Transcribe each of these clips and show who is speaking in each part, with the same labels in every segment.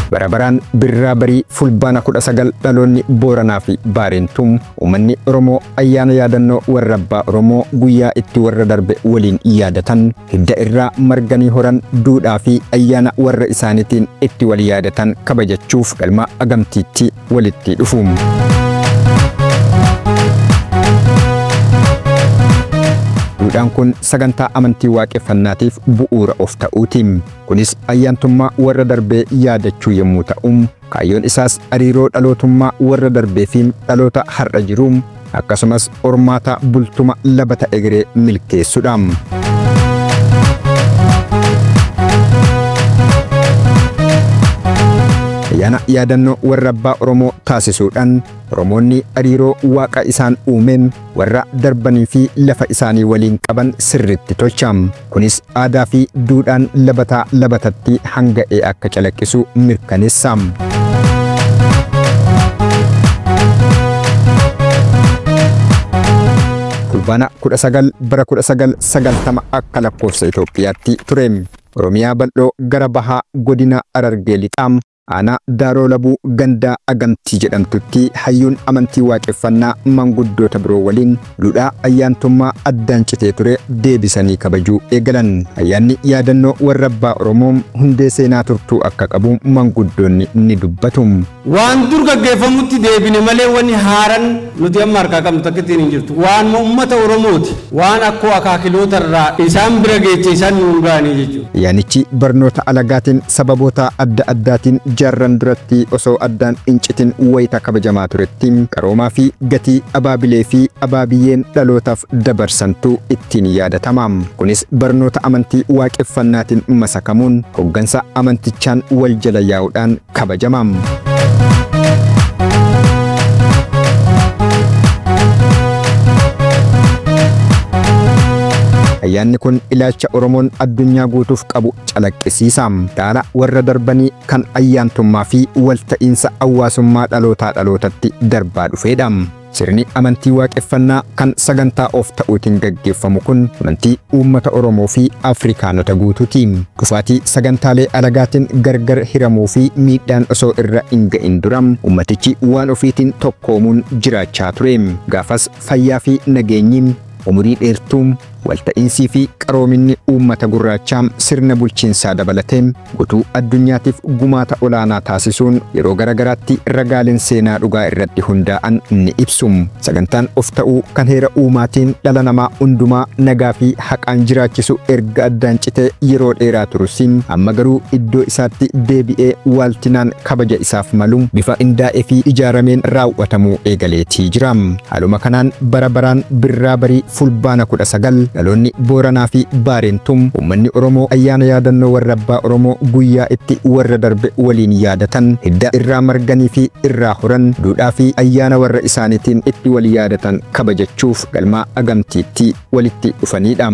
Speaker 1: Barabaraan birraa barii Fulbaana 19 dhaloonni Booranaa fi Baareentuum uummanni Oromoo ayyaana yaadannoo warra abbaa Oromoo guyyaa itti warra darbe waliin yaadatan, hidda irraa marganii horan, duudhaa fi ayyaana warra isaaniitiin itti wal yaadatan kabajachuuf galma Agamtiitti walitti dhufu. Duudhaan kun sagantaa amantii waaqeffannaatiif bu'uura of ta'uuti. Kunis ayyaantummaa warra darbee yaadachuu yommuu ta'u, kaayyoon isaas hariiroo dhalootummaa warra darbee fi dhaloota har'a jiru, akkasumas hormaata bultuma labata egeree milkeessuudha. Ayyaana yaadannoo warra abbaa Oromoo taasisuudhaan Oromoonni hariiroo waaqa isaan uumeen warra darbanii fi lafa isaanii waliin qaban sirriitti tolcha. Kunis aadaa fi duudhaan labataa labatatti hanga'ee akka calaqqisu mirkaneessa. Fulbaana 19 bara 1990 akka lakkoofsa Itoophiyaatti ture. Oromiyaa bal'oo gara bahaa godina Harargee Lixaa aanaa Daaroo Labuu gandaa Agamtii jedhamtutti hayyuun amantii waaqeffannaa manguddoota biroo waliin duudhaa ayyaantummaa addaan citee ture deebisanii kabajuu eegalan. Ayyaanni yaadannoo warra abbaa Oromoo hundee seenaa turtuu akka qabu manguddoonni ni dubbatu.
Speaker 2: Waan dur gaggeeffamutti deebine malee wanni haaran nuti amma harkaa qabnu takka ittiin hin jirtu. Waan uummata Oromooti. Waan akkoo akaakiloota irraa isaan bira geeche isaan nuun ga'anii jechuudha.
Speaker 1: Ayyaanichi barnoota alagaatiin sababoota adda addaatiin jaarran duratti osoo addaan hin citin wayita kabajamaa turetti qaroomaa fi gatii abaabilee fi abaabiyyeen dhalootaaf dabarsantu ittiin yaadatama. Kunis barnoota amantii waaqeffannaatiin masakamuun hoggansa amantichaan wal jala yaa'uudhaan kabajama. Ayyaanni kun ilaalcha Oromoon addunyaa guutuuf qabu calaqqisiisa. Dhaala warra darbanii kan ayyaantummaa fi walta'iinsa hawaasummaa dhalootaa dhalootatti darbaa dhufeedha. Sirni amantii waaqeffannaa kan sagantaa of ta'uutiin gaggeeffamu kun amantii uummata Oromoo fi Afrikaanota guutuuti. Dhufaatii sagantaalee alagaatiin gargar hiramuu fi miidhaan osoo irra hin ga'in dura uummatichi waan ofiitiin tokkoomuun jiraachaa ture. Gaafas fayyaa fi nageenyi, umurii dheertuu, walta'iinsii fi qaroominni uummata gurraachaa sirna bulchiinsaa dabalatee guutuu addunyaatiif gumaata olaanaa taasisuun yeroo garagaraatti ragaaleen seenaa dhugaa irratti hundaa'an ni ibsu. Sagantaan of ta'uu kan heera uumaatiin dhala namaa hundumaa nagaa fi haqaan jiraachisu erga addaan citee yeroo dheeraa turusiin amma garuu iddoo isaatti deebi'ee waaltinaan kabaja isaaf malu bifa qindaa'ee fi ijaarameen raawwatamuu eegaleetii jira. Haaluma kanaan bara baraan birraa barii Fulbaana 19 dhaloonni Booranaa fi Baareentuum uummanni Oromoo ayyaana yaadannoo warra abbaa Oromoo guyyaa itti warra darbe waliin yaadatan, hidda irraa marganii fi irraa horan, duudhaa fi ayyaana warra isaaniitiin itti wal yaadatan kabajachuuf galma Agamtiitti walitti dhufanidha.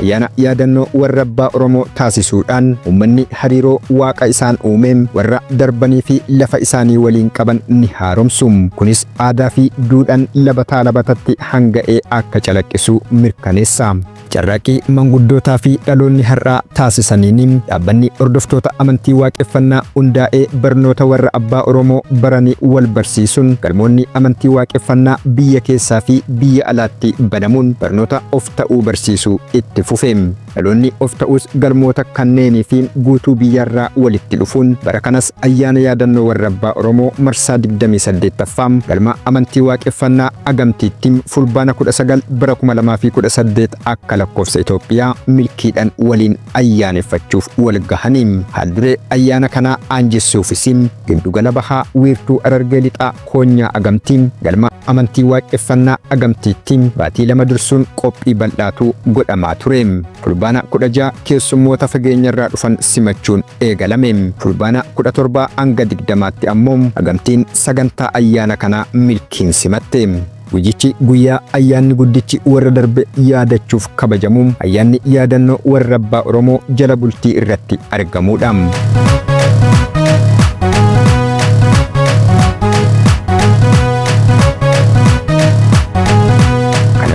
Speaker 1: Ayyaana yaadannoo warra abbaa Oromoo taasisuudhaan uummanni hariiroo waaqa isaan uumeen warra darbanii fi lafa isaanii waliin qaban ni haaromsu. Kunis aadaa fi duudhaan labataa labatatti hanga'ee akka calaqqisu mirkaneessa. Carraaqqii manguddootaa fi dhaloonni har'aa taasisaniin dhaabbanni hordoftoota amantii waaqeffannaa hundaa'ee barnoota warra abbaa Oromoo baranii wal barsiisuun galmoonni amantii waaqeffannaa biyya keessaa fi biyya alaatti banamuun barnoota of ta'uu barsiisuu itti fufe. Dhaloonni of ta'uus galmoota kanneenii fi guutuu biyyaarraa walitti dhufuun bara kanas ayyaana yaadannoo warra abbaa Oromoo marsaa 28ffaa galma amantii waaqeffannaa Agamtiitti Fulbaana 19 bara 2018 akka lakkoofsa Itoophiyaa milkiidhaan waliin ayyaaneffachuuf wal gahanii. Haalduree ayyaana kanaa aanjessuufis giddugala bahaa wiirtuu Harargee Lixaa Koonyaa Agamtii galma amantii waaqeffannaa Agamtiitti baatii 2 dursuun qophii bal'aatu godhamaa ture. Fulbaana 16 keessummoota fageenyarraa dhufan simachuun eegalame. Fulbaana 17 hanga 20tti ammoo Agamtiin sagantaa ayyaana kanaa milkiin simatte. Guyyichi guyyaa ayyaanni guddichi warra darbe yaadachuuf kabajamuun ayyaanni yaadannoo warra abbaa Oromoo jala bultii irratti argamuudha.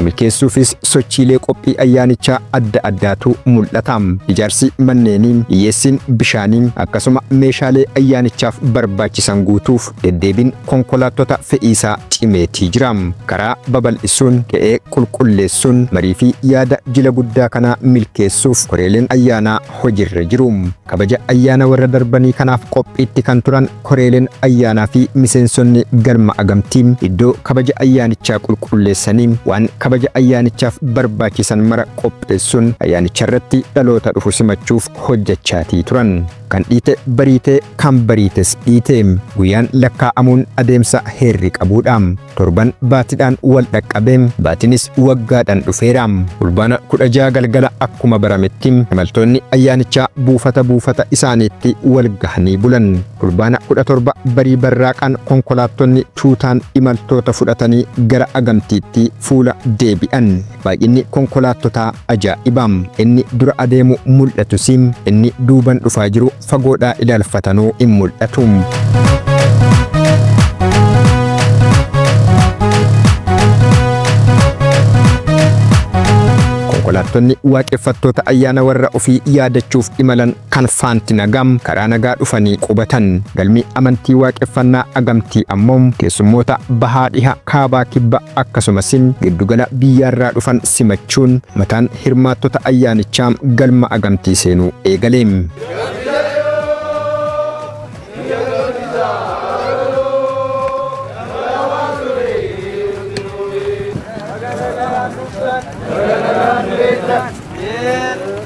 Speaker 1: Milkeessuufis sochiilee qophii ayyaanichaa adda addaatu mul'ata. Ijaarsi manneenii, dhiyeessiin bishaanii akkasuma meeshaalee ayyaanichaaf barbaachisan guutuuf deddeebiin konkolaattota fe'iisaa cimeetii jira. Karaa babal'isuun, qe'ee qulqulleessuun, marii fi yaada jila guddaa kanaa milkeessuuf koreeleen ayyaanaa hojiirra jiru. Kabaja ayyaana warra darbanii kanaaf qophiitti kan turan koreeleen ayyaanaa fi miseensonni galma agamtii iddoo kabaja ayyaanichaa qulqulleessanii waan kabaja ayyaanichaaf barbaachisan mara qopheessuun ayyaanicharratti dhaloota dhufu simachuuf hojjechaatii turan. Kan dhiite bariitee, kan bariites dhiite. Guyyaan lakkaa'amuun adeemsa heerri qabuudha. Torban baatiidhaan wal dhaqqabeem, baatinis waggaadhaan dhufeera. Fulbaana 16 galgala akkuma barametti imaltoonni ayyaanichaa buufata buufata isaaniitti wal gahanii bulan. Fulbaana 17 barii barraaqaan konkolaattonni tuutaan imaltoota fudhatanii gara agamtiitti fuula deebi'an. Baay'inni konkolaattotaa ajaa'ibaam. Inni dura adeemu mul'atu siim, inni duuban dhufaa jiru fagoodhaa ilaalfatanuu hin mul'atu. Konkolaattonni waaqeffattoota ayyaana warra ofii yaadachuuf imalan kan faanti nagaam karaa nagaa dhufanii qubatan. Galmi amantii waaqeffannaa agamtii ammoo keessummoota bahaa dhiha kaabaa kibba akkasumas giddugala biyyaarraa dhufan simachuun mataan hirmaattota ayyaanichaa galma agamtii seenuu eegaleem.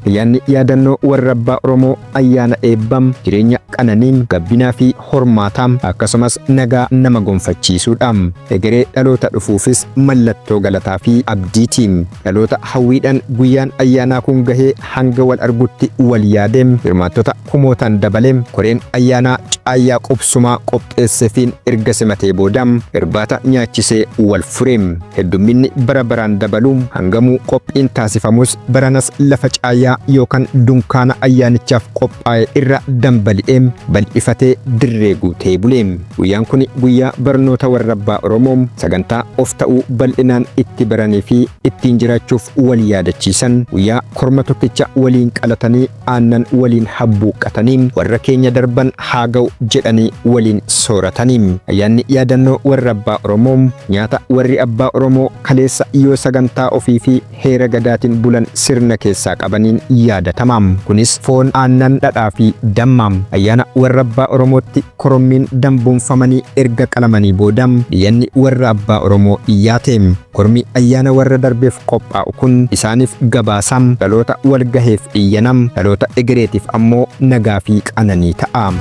Speaker 1: Ayyaanni yaadannoo warra abbaa Oromoo ayyaana eebbam, jireenya qananiin, gabbinaa fi hormaataam akkasumas nagaa nama gonfachiisuudha. Egeree dhaloota dhufuufis mallattoo galataa fi abdiitiin. Dhaloota hawwiidhaan guyyaan ayyaanaa kun gahee hanga wal argutti wal yaadeem hirmaattota kumootaan dabaleem koreen ayyaanaa caayyaa qubsumaa qopheesseefiin erga simatee boodam irbaata nyaachisee wal fureem. Heddumminni bara baraan dabaluun hangamuu qophiin taasifamus baranas lafa caayyaa yookaan dunkaana ayyaanichaaf qophaa'e irra dambali'eem bal'ifatee dirree guutee buleem. Guyyaan kun guyyaa barnoota warra abbaa Oromoo sagantaa of ta'uu bal'inaan itti baranii fi ittiin jiraachuuf wal yaadachiisan, guyyaa korma tokkicha waliin qalatanii aannan waliin habbuuqqatanii warra keenya darban haa ga'u jedhanii waliin sooratanii. Ayyaanni yaadannoo warra abbaa Oromoo nyaata warri abbaa Oromoo kaleessa yoo sagantaa ofii fi heera gadaatiin bulan sirna keessaa qabaniin yaadatamaam. Kunis foon, aannan, dhadhaa fi dammaam. Ayyaana warra abbaa Oromootti korommiin damboonfamanii erga qalamanii boodam dhiyyanni warra abbaa Oromoo dhiyyaateem. Kormi ayyaana warra darbeef qophaa'u kun isaaniif gabaasam, dhaloota wal gaheef dhiyyanam, dhaloota egereetiif ammoo nagaa fi qananii ta'a.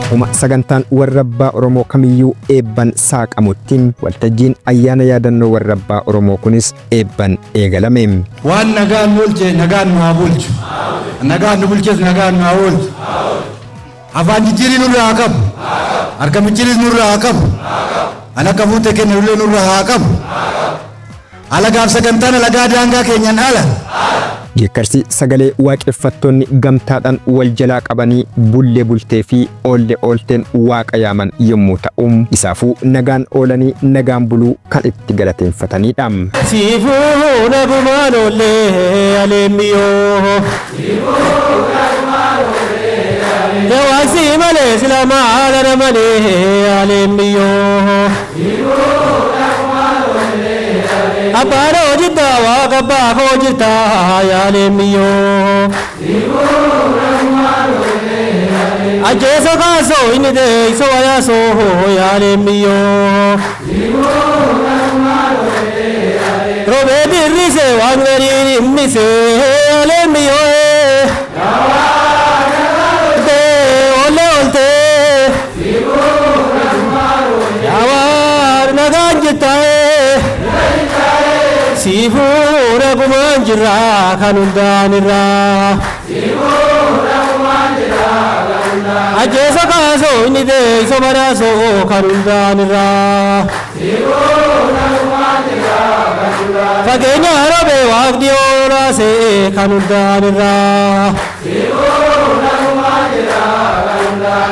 Speaker 1: Akkuma sagantaan warra abbaa Oromoo kamiyyuu eebban saaqamutti waltajjiin ayyaana yaadannoo warra abbaa Oromoo kunis eebban eegalame.
Speaker 3: Waan nagaan nu oolche nagaan nu haa bulchu. Nagaan nu bulches nagaan nu haa oolchu. Afaan jijjiirii nurraa haa qabu. Harka micciiris nurraa haa qabu. An akka fuute kennullee nurraa haa qabu. Alagaaf sagantaan alagaa daangaa keenyaan ala.
Speaker 1: Geekkarsi sagalee waaqeffattoonni gamtaadhaan wal jalaa qabanii bullee bultee fi oolle oolteen waaqa yaaman yommuu ta'u, isaafuu nagaan oolanii nagaan buluu kan itti galateeffatanidha.
Speaker 2: Siifuu nagumaan oollee aleemmiyoo. Hawaasi malee sila maala malee aleemmiyoo. Abbaan hojjetaa waaqa abbaa hojjetaa yaaleemmiyoo. Ajjeesoo kaasoo inni deessoo wayaasoo yaaleemmiyoo. Roobee dirrisee waan gariin himmisee yaaleemmiyoo. Olle oltee. Yaawaan nagaan jirtaa'ee. Siifuu nagumaan jirraa kan hundaan irraa.
Speaker 4: Ajjeesa kaasoo inni deeso badhaasoo kan hundaan irraa. Fageenya roobee waaqni oolaasee kan hundaan irraa.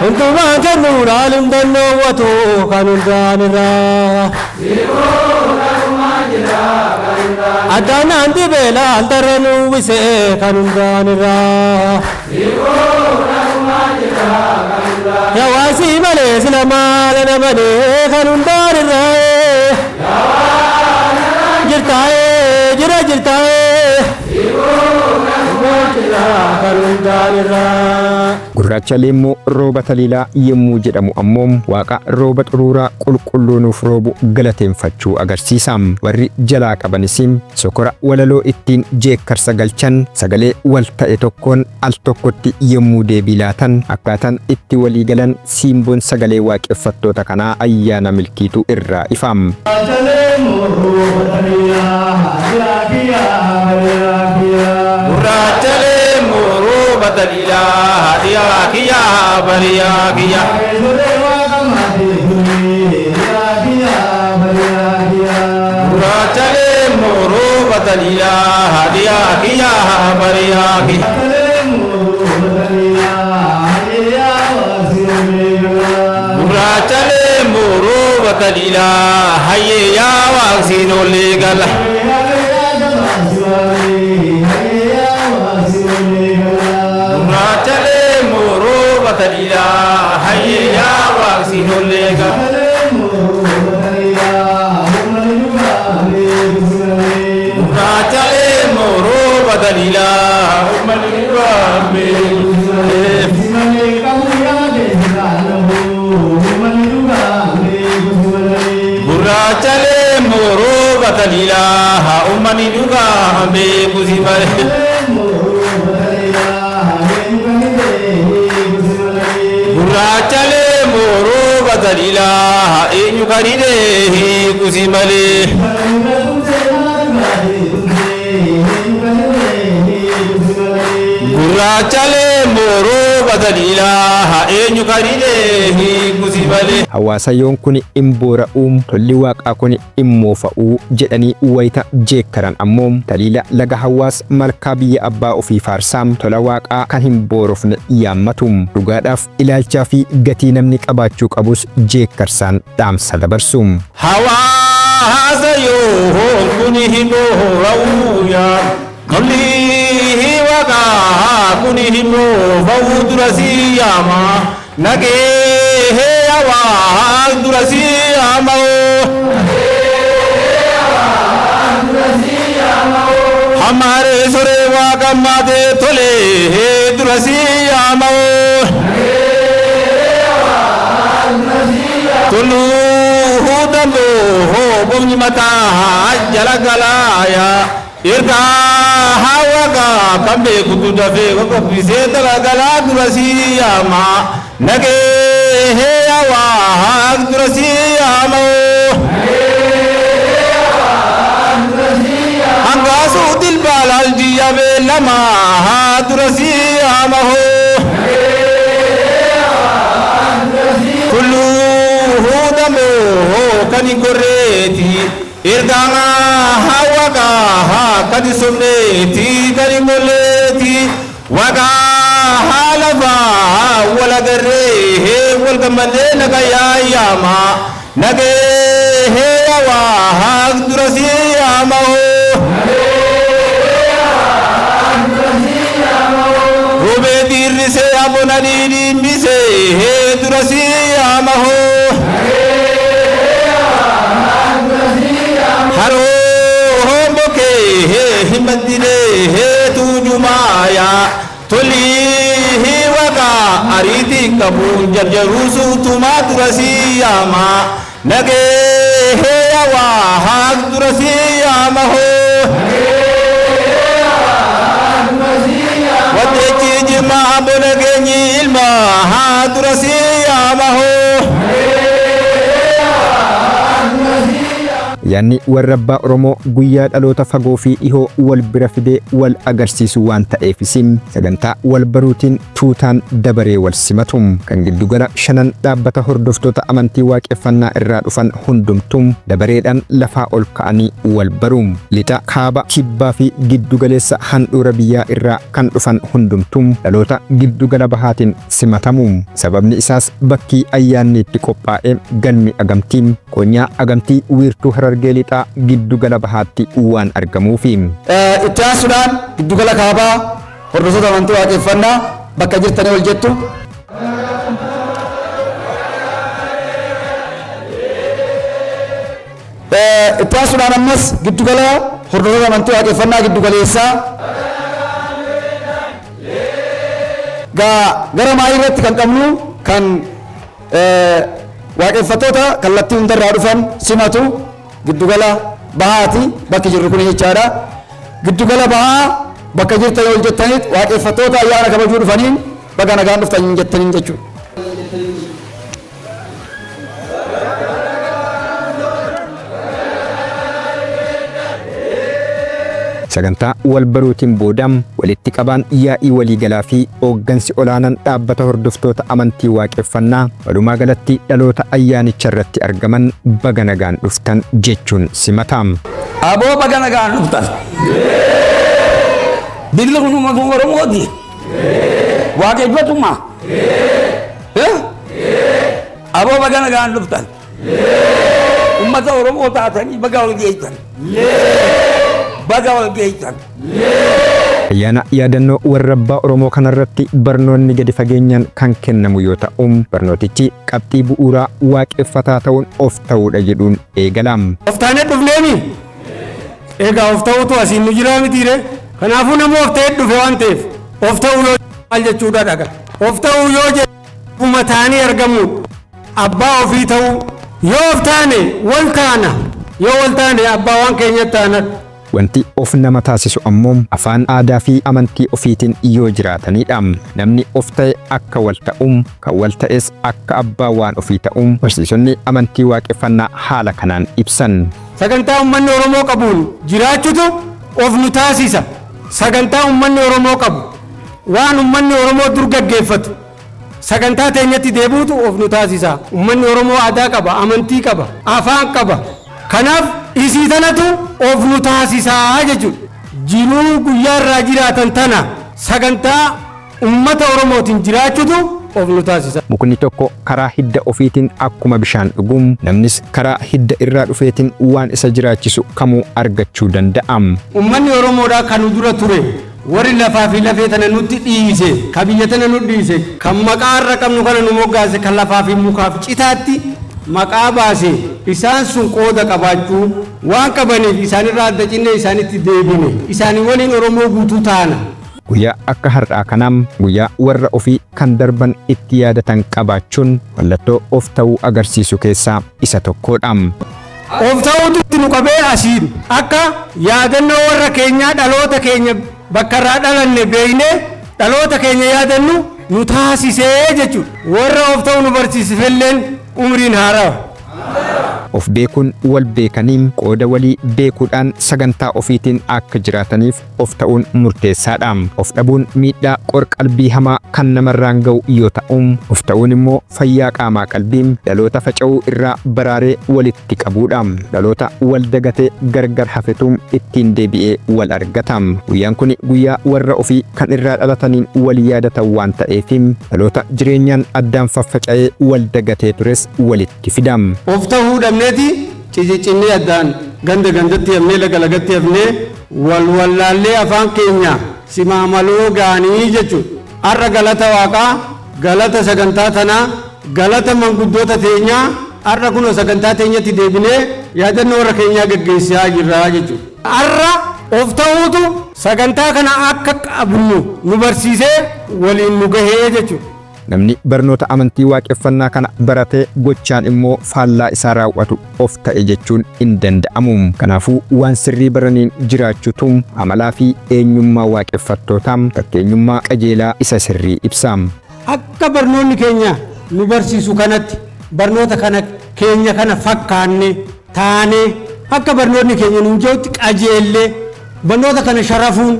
Speaker 4: Hundumaan kennuudhaan hundaan dhoowwatu kan hundaan irraa. Addaan dibee laaltarra nuwwisee kan hundaan irraa. Yawaasi malee sila maala namalee kan hundaan irraa. Jirtaa'ee jira jirtaa'ee. Kan hundaan irraa.
Speaker 1: Gurraacha leemmoo rooba taliilaa yemmuu jedhamu ammoo waaqa rooba xuruuraa qulqulluu nuuf roobu galateeffachuu agarsiisa. Warri jalaa qabanis sokora walaloo ittiin jeekkarsa galchan sagalee wal ta'e tokkoon al tokkotti yemmuu deebii laatan akkaataan itti walii galan siimboon sagalee waaqeffattoota kanaa ayyaana milkiitu irraa ifa.
Speaker 2: Gurraacha leemmoo rooba taliilaa hadiyaa kiyyaa bariyaa kiyya. Gurraacha leemmoo rooba taliilaa hadiyaa kiyyaa bariyaa kiyya. Gurraacha leemmoo rooba taliilaa hayyee yaa waaqsiin ollee gala. Gurraacha leemmoo rooba taliilaa hayyee yaa waaqsiin ollee gala. Gurraacha leemmoo rooba taliilaa uummanni dhugaa Gurraacha leemmoo rooba taliilaa uummanni dhugaa beeku si malee. Gurraacha leemmoo rooba taliilaa eenyu kan hidhee hiiku si malee. Gurraacha leemmoo rooba taliilaa eenyu kan hidhee hiiku si malee.
Speaker 1: Hawaasa yoon kun hin boora'uu tolli waaqaa kun hin moofa'uu jedhanii wayita jeekkaran ammoo taliila laga hawaas malkaa biyya abbaa ofii faarsaa tola waaqaa kan hin boorofne yaammatu. Dhugaadhaaf ilaalchaa fi gatii namni qabaachuu qabus jeekkarsaan dhaamsa dabarsu.
Speaker 2: Hawaasa yoon kun hin boora'uu yaa tolli waaqaa kun hin moofa'uu dura si yaama nagee hawaa dura si yaama. Hamaare soree waaqa maatee tolee dura si yaama. Toluu damboo bofni mataa jala galaaya. Ergaa hawaaqa kan beekutu dafee qoqqobbisee dalagalaa dura si yaama. Nagee hawaa dura si yaama. Hangaasuu dilbaalaal jiyya beelamaa dura si yaama. Tulluu damoo kan hin korreeti. Ergaa hawaaqa kan hin somneeti kan hin molleeti. Waaqa lafaa wal agarree wal gammadee nagayaa yaama. Nagee hawaa dura si yaama. Roobee dirrisee abonanii dhimbisee dura si yaama. Haroo mbokee hin baddinee tuujumaaya. Tolli waaqa ariitii qabu jarjaruu suutumaa dura si yaama. Nagee hawaa dura si yaama. Wateechi jimaa bona geenyi ilmaa dura si yaama.
Speaker 1: Ayyaanni warra abbaa Oromoo guyyaa dhaloota fagoo fi dhihoo wal bira fidee wal agarsiisu waan ta'eefis sagantaa wal baruutiin tuutaan dabaree wal simatu. Kan giddugala shanan dhaabbata hordoftoota amantii waaqeffannaa irraa dhufan hundumtuu dabareedhaan lafaa ol ka'anii wal baru. Lixa, kaaba, kibbaa fi giddugaleessa handhuura biyyaa irraa kan dhufan hundumtuu dhaloota giddugala bahaatiin simatamu. Sababni isaas bakki ayyaanni itti qophaa'e galmi agamtii konyaa agamtii wiirtuu Harargee lixaa giddugala bahaatti waan argamuufi.
Speaker 3: Itti aansuudhaan giddugala kaabaa hordoftoota amantii waaqeffannaa bakka jirtanii ol jettu. Itti aansuudhaan ammas giddugala hordoftoota amantii waaqeffannaa giddugaleessaa gara maayii irratti kan qabnu kan waaqeffattoota kallattii hundarraa dhufan simatu giddugala bahaati bakki jirru kun jechaadha. Giddugala bahaa bakka jirtan ol jettaniit waaqeffattoota ayyaana kabajuu dhufaniin baga nagaan dhuftan jettaniin jechuudha.
Speaker 1: Sagantaa wal baruutiin boodam walitti qabaan yaa'ii waliigalaa fi hooggansi olaanaan dhaabbata hordoftoota amantii waaqeffannaa walumaa galatti dhaloota ayyaanicha irratti argaman baga nagaan dhuftan jechuun simatam.
Speaker 5: Aboo baga nagaan dhuftan. Billi kun uummata Oromooti. Waaqeffatuma. Aboo baga nagaan dhuftan. Uummata Oromoo taatanii baga wal geessan. Baga wal geessan.
Speaker 1: Ayyaana yaadannoo warra abbaa Oromoo kanarratti barnoonni gadi fageenyaan kan kennamu yoo ta'u, barnootichi qabxii bu'uuraa waaqeffataa ta'uun of ta'uudha jedhuun eegalam.
Speaker 2: Of taanee dhufneemi. Egaa of ta'uutu asiin nu jiraa mitiire. Kanaafuu nama of ta'ee dhufe waan ta'eef of ta'uu yoo maal jechuudha dhaga. Of ta'uu yoo jedhu taanii argamuudha. Abbaa ofii ta'uu yoo of taane wal taana, yoo wal taane abbaa waan keenyatti taana.
Speaker 1: Wanti of nama taasisu ammoo afaan aadaa fi amantii ofiitiin yoo jiraatanidha. Namni of ta'e akka wal ta'uun, kan wal ta'es akka abbaa waan ofii ta'uun barsiisonni amantii waaqeffannaa haala kanaan ibsan.
Speaker 2: Sagantaa uummanni Oromoo qabuun jiraachutu of nu taasisa. Sagantaa uummanni Oromoo qabu waan uummanni Oromoo dur gaggeeffatu sagantaa teenyatti deebi'utu of nu taasisa. Uummanni Oromoo aadaa qaba, amantii qaba, afaan qaba. Kanaaf isii tanatu of nu taasisaa jechuudha. Jiruu guyyaa irraa jiraatan tana sagantaa uummata Oromootiin jiraachutu of nu taasisa.
Speaker 1: Mukni tokko karaa hidda ofiitiin akkuma bishaan dhuguun namnis karaa hidda irraa dhufeetiin waan isa jiraachisu kamuu argachuu danda'a.
Speaker 2: Uummanni Oromoodhaa kan dura ture warri lafaa fi lafee tana nutti dhiise, kan biyya tana nutti dhiise, kan maqaa irra qabnu kana nu moggaase, kan lafaa fi mukaaf citaatti maqaa baase, isaan sun qooda qabaachuu waan qabaniif isaanirraa adda cinnee isaanitti deebine, isaanii waliin Oromoo guutuu taana.
Speaker 1: Guyyaa akka har'aa kanaam guyyaa warra ofii kan darban itti yaadatan qabaachuun mallattoo of ta'uu agarsiisu keessaa isa tokkodha.
Speaker 2: Of ta'uutu nu qabee asiin akka yaadannoo warra keenyaa dhaloota keenya bakka irraa dhalanne beeknee dhaloota keenya yaadannu nu taasisee jechuudha. Warra of ta'uu nu barsiiselleen umriin haarawa.
Speaker 1: Of beekuun wal beekaniin qooda walii beekuudhaan sagantaa ofiitiin akka jiraataniif of ta'uun murteessaadha. Of dhabuun miidhaa qor-qalbii hamaa kan namarraan ga'u yoo ta'u, of ta'uun immoo fayyaa qaamaa qalbii dhaloota faca'uu irraa baraaree walitti qabuudha. Dhaloota wal dagatee gargar hafetuun ittiin deebi'ee wal argata. Guyyaan kun guyyaa warra ofii kan irraa dhalataniin wal yaadatan waan ta'eef dhaloota jireenyaan addaan faffaca'ee wal dagatee tures walitti fida.
Speaker 2: Of ta'uu dhabneeti ciciccennee addaan ganda gandatti hafnee laga lagatti hafnee wal wallaallee afaan keenya simaamaloo gaanii jechuudha. Har'a galata waaqaa, galata sagantaa tanaa, galata manguddoota teenyaa har'a kunoo sagantaa teenyatti deebinee yaadannoo warra keenyaa gaggeessaa jirra jechuudha. Har'a of ta'uutu sagantaa kana akka qabnu nu barsiisee waliin nu gahee jechuudha.
Speaker 1: Namni barnoota amantii waaqeffannaa kana baratee gochaan immoo faallaa isaa raawwatu of ta'e jechuun hin danda'amu. Kanaafuu waan sirrii baraniin jiraachuutu amalaa fi eenyummaa waaqeffattootaa fakkeenyummaa qajeelaa isa sirrii ibsa.
Speaker 2: Akka barnoonni keenya nu barsiisu kanatti barnoota kana keenya kana fakkaanne taane Akka barnoonni keenya nuun jedhutti qajeellee barnoota kana sharafuun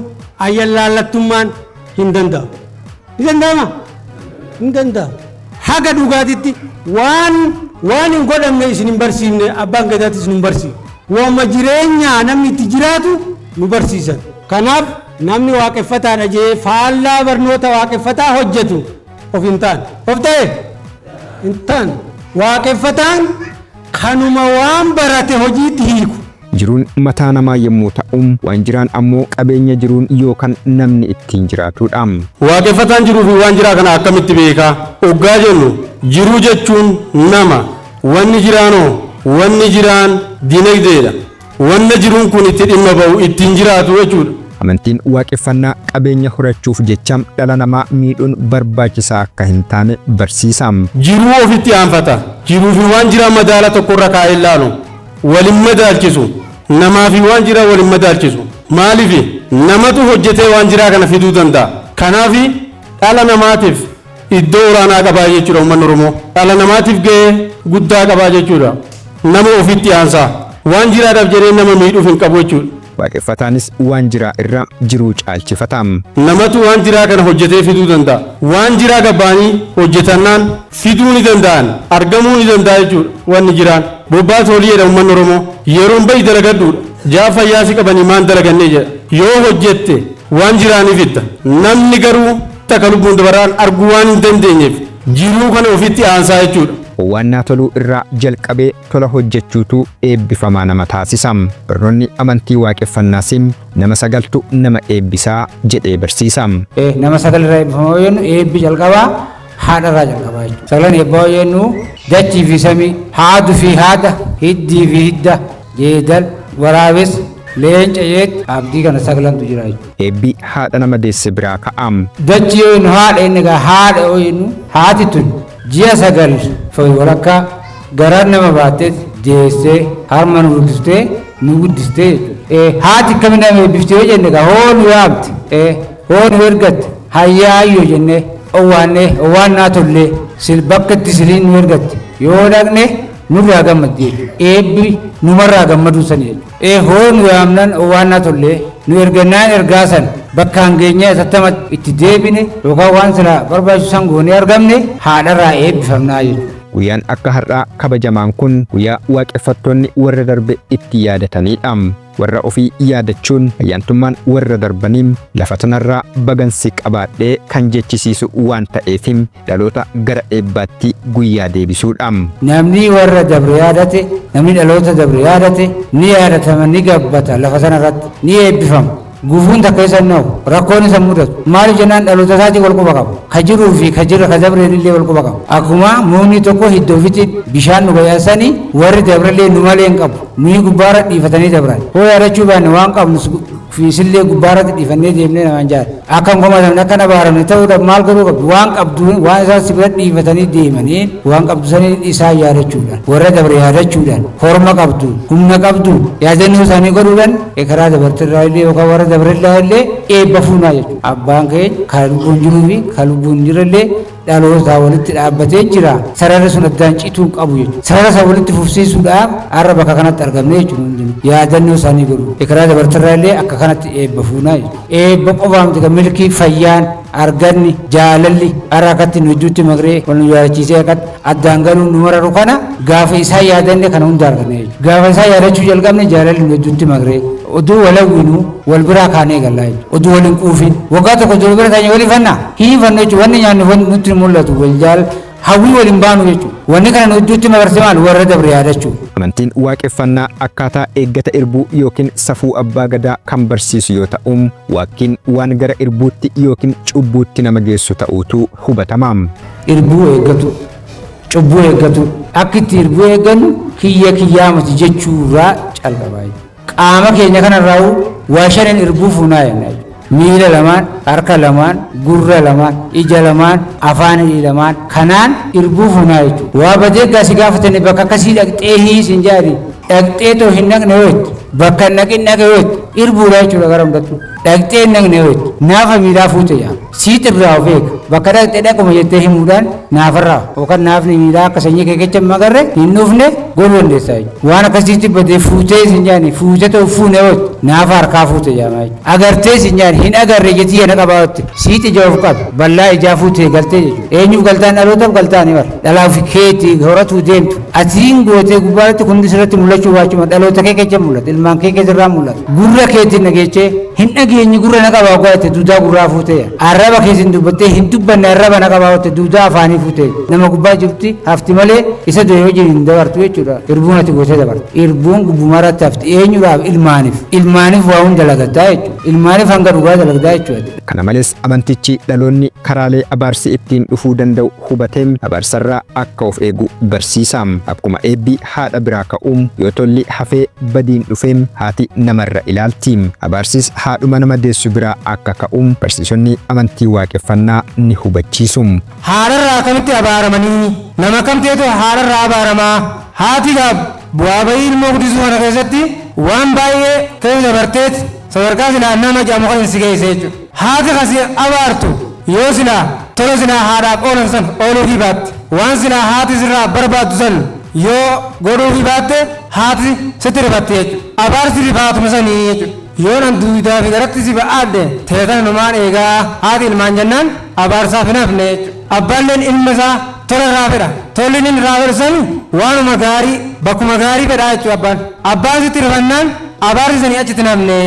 Speaker 2: ayyaalaallattummaan hin danda'amu. Ni danda'ama? Hin danda'amu. Haga dhugaatitti waan hin godhamne isin hin barsiifne abbaan gadaatis nu hin barsiifne. Waanuma jireenyaa namni itti jiraatu nu barsiisan. Kanaaf namni waaqeffataadha jee faallaa barnoota waaqeffataa hojjetu of hin taane. Of ta'e? Hin taane. Waaqeffataan kanuma waan barate hojiitti hiiku.
Speaker 1: Jiruun mataa namaa yommuu ta'u waan jiraan ammoo qabeenya jiruun yookaan namni ittiin jiraatudha.
Speaker 2: Waaqeffataan jiruu fi waan jiraa kana akkamitti beekaa? Oggaa jennu jiruu jechuun nama, wanni jiraanoo wanni jiraan dinagdeedha. Wanna jiruun kun itti dhimma ba'u ittiin jiraatu jechuudha.
Speaker 1: Amantiin waaqeffannaa qabeenya horachuuf jecha dhala namaa miidhuun barbaachisaa akka hin taane barsiisa.
Speaker 2: Jiruu ofitti aanfata. Jiruu fi waan jiraan madaala tokkorra kaa'ee ilaalu. Walin madaalchisu. Namaa fi waan jiraa walin madaalchisu. Maaliif namatu hojjetee waan jiraa kana fiduu danda'a. Kanaaf dhala namaatiif iddoo olaanaa qabaa jechuudha uummanni Oromoo. Dhala namaatiif gahee guddaa qabaa jechuudha. Nama ofitti aansaa. Waan jiraadhaaf jedhee nama miidhuuf hin qabu jechuudha.
Speaker 1: Waaqeffataanis waan jiraa irra jiruu caalchifata.
Speaker 2: Namatu waan jiraa kana hojjetee fiduu danda'a. Waan jiraa gabbaanii hojjetannaan fiduu ni danda'an. Argamuu ni danda'a jechuudha wanni jiraan. Bobbaa toolii jedha uummanni Oromoo. Yeroon bahi dalagadhuudha. Jaa fayyaa si qabanii maan dalagannee jedha. Yoo hojjette waan jiraa ni fidda. Namni garuu takka lubbuun dabaraan arguu waan hin dandeenyeef jiruu kana ofitti aansaa jechuudha.
Speaker 1: Waannaa toluu irraa jalqabee tola hojjechuutu eebbifamaa nama taasisa. Barnoonni amantii waaqeffannaas nama sagaltu nama eebbisaa jedhee barsiisa.
Speaker 3: Nama sagal irraa eebbifamaa yoo jennu eebbi jalqabaa haadha irraa jalqabaa jechuudha. Sagalan eebbaa yoo jennu dachii fi samii, haaduu fi haadha, hiddii fi hidda, jeedal, waraabes, leenca jeetti abdii kana sagalantu jira jechuudha.
Speaker 1: Eebbi haadha nama deesse biraa ka'am.
Speaker 3: Dachii yoo jennu haadha inni egaa haadha yoo jennu haati tun ji'a 9 walakkaa garaan nama baattee deessee harma nu guddistee nu guddistee jechuudha. Haati akkami nama eebbiftee yoo jenne egaa hoo nu yaamte, hoo nu ergatte, hayyaayyoo jennee owwaannee owwaannaa tollee bakka itti siriin nu ergatte yoo dhaqne nurraa gammaddi jechuudha. Eebbi numarraa gammaduu sani jechuudha. Hoo nu yaamnan owwaannaa tollee nu ergannaan ergaa san bakka hangeenyaa isattama itti deebine yookaan waan sila barbaachisu san goonee argamne haadharraa eebbifamnaa jechuudha.
Speaker 1: Guyyaan akka har'aa kabajamaan kun guyyaa waaqeffattoonni warra darbe itti yaadatanidha. Warra ofii yaadachuun ayyaantummaan warra darbaniin lafa tanarraa bagansi qabaadhee kan jechisiisu waan ta'eef dhaloota gara eebbaatti guyyaa deebisuudha.
Speaker 3: Namni warra dabre yaadate, namni dhaloota dabre yaadate ni yaadatama, ni gabbata lafa sanarratti ni eebbifama. Gufuun takka isa na'u, rakkoon isa mudatu. Maaliif jennaan dhaloota isaatii wal quba qabu. Ka jiruu fi ka jira ka dabreen illee wal quba qabu. Akkuma mukni tokko hidda ofiitti bishaan nu bayaasanii warri dabrellee nu malee hin qabu. Nuyi gubbaarra dhiifatanii dabran. Hoo yaadachuu baanne waan qabnu fiisillee gubbaarratti dhiifannee deemnee namaan jaala. Akka hin komatamne akka hin abaaramne ta'uudhaaf maal godhuu qabdu? Waan qabdu waan isaan si bira dhiifatanii deemanii waan qabdu sanii isaan yaadachuudhaan warra dabre yaadachuudhaan horma qabdu humna qabdu yaadannoo isaanii godhuudhaan karaa dabartirraa illee yookaan warra dabrellee illee eebba fuunaa jechuudha. Abbaan keenya kan lubbuun jiruu fi kan lubbuun hin jirrellee dhaloota walitti dhaabbatee jira. Sarara sun addaan cituu hin qabu jechuudha. Sarara sana walitti fufsiisuudhaaf har'a bakka kanatti argamne jechuudha hundinuu. Yaadannoo isaanii godhu. Karaa dabartirraa illee akka kanatti eebba fuunaa jechuudha. Eebba qofaa miti kan milkii fayyaan arganni jaalalli har'a akkatti nu gidduutti maqree wal nu yaadachiisee akkatti addaan galuun nu mararu kana gaafa isaa yaadanne kana hunda arganne jechuudha. Gaafa isaa yaadachuu jalqabne jaalalli nu gidduutti maqree oduu walawwinu wal biraa kaanee gallaa jechuudha. Oduu wal hin quufin waggaa tokko oduu bira taa'ee wal ifannaa hin ifannu jechuudha. Wanni nyaannu nutti mul'atu wal jaal hawwii wal hin baanu jechuudha. Wanni kana nu gidduutti magarse maal warra dabre yaadachuu.
Speaker 1: Amantiin waaqeffannaa akkaataa eeggata irbuu yookiin safuu abbaa gadaa kan barsiisu yoo ta'u waaqin waan gara irbuutti yookiin cubbuutti nama geessu ta'uutu hubatama.
Speaker 3: Irbuu eeggatu, cubbuu eeggatu, akka itti irbuu eeggannu kiyya kiyyaa miti jechuurraa calqabaa jechuudha. Qaama keenya kanarraa waa shanin irbuu fuunaa jenna jechuudha. Miila lamaan, harka lamaan, gurra lamaan, ija lamaan, afaan lamaan kanaan irbuu fuunaa jechuudha. Waa badee gaasi gaafatanii bakka akkasii dhaqxee hiisin jaari dhaqxee too hin dhaqne yoo jettu bakka hin dhaqin dhaqe yoo jettu
Speaker 6: Irbuudha jechuudha gara hundattuu. Dhaqxee hin dhaqne yoo naafa miilaa fuute yaa. Siit irraa of eega. Bakka dhaqxee dhaquma jettee himuudhaan naafarraa yookaan naafni miilaa akka sanyii kee keessa hin agarre hin dhufne godhuu dandeessaa jechuudha. Waan akkasiitti badee fuutee sin jaani fuutee ta'u fuune yoo naafa harkaa fuute jaamaa jechuudha. Agartee sin jaani hin agarre jetii yana qabaa jette. Siit ija of qabu bal'aa ijaa fuutee galtee jechuudha. Eenyuuf galtaan dhalootaaf galtaanii bara. Dhalaaf keetii horatuu deemtu. Atiin gootee gubbaatti kun sirratti mul'achuu baachuma dhaloota kee keessa mul'ata ilmaan kee keessa irraa mul'ata. Gurra keetiin dhageechee hin dhageenye gurra na qabaa goote duudaa gurraa fuutee arraba keessin dubbattee hin dubbanne arraba na qabaa goote duudaa afaanii fuutee nama gubbaa jirti hafti malee isa du'e wajjin hin dabartu jechuudha. Irbuun ati gootee dabartu. Irbuun gubbumarratti hafti eenyudhaaf ilmaaniif. Ilmaaniif waa hunda dalagataa jechuudha. Ilmaaniif hanga dhugaa dalagataa jechuudha.
Speaker 1: Kana malees amantichi dhaloonni karaalee abaarsi ittiin dhufuu danda'u hubatee abaarsarraa akka of eegu barsiisa. Akkuma eebbi haadha biraa ka'uun yoo tolli hafee badiin dhufee haati namarra ilaalti. Abaarsis haadhuma nama deessu biraa akka ka'uun barsiisonni amantii waaqeffannaa ni hubachiisu.
Speaker 4: Haadharraa akkamitti abaaramanii nama kam ta'etu haadharraa abaaramaa haati gaaf bu'aa bayii ilmoo guddisuu kana keessatti waan baay'ee keessa dabarteet sadarkaa silaa nama jedhamu kan si geesse jechuudha. Haati kasi abaartu yoo silaa tola silaa haadhaaf oolan san ooluufii baatte waan silaa haati sirraa barbaaddu san yoo godhuufii baatte haati sitti rifatte jechuudha. Abaarsi rifaatuma sanii jechuudha. Yoo nan duudaa fi garatti si ba'aadde teetan numaan eegaa haati ilmaan jennaan abaarsaaf hin hafne jechuudha. Abbaalleen ilma isaa tola irraa fedha. Tolli inni irraa fedhu san waanuma gaarii bakkuma gaarii fedhaa jechuudha abbaan. Abbaan sitti rifannaan abaarsi sanii achitti hin hafne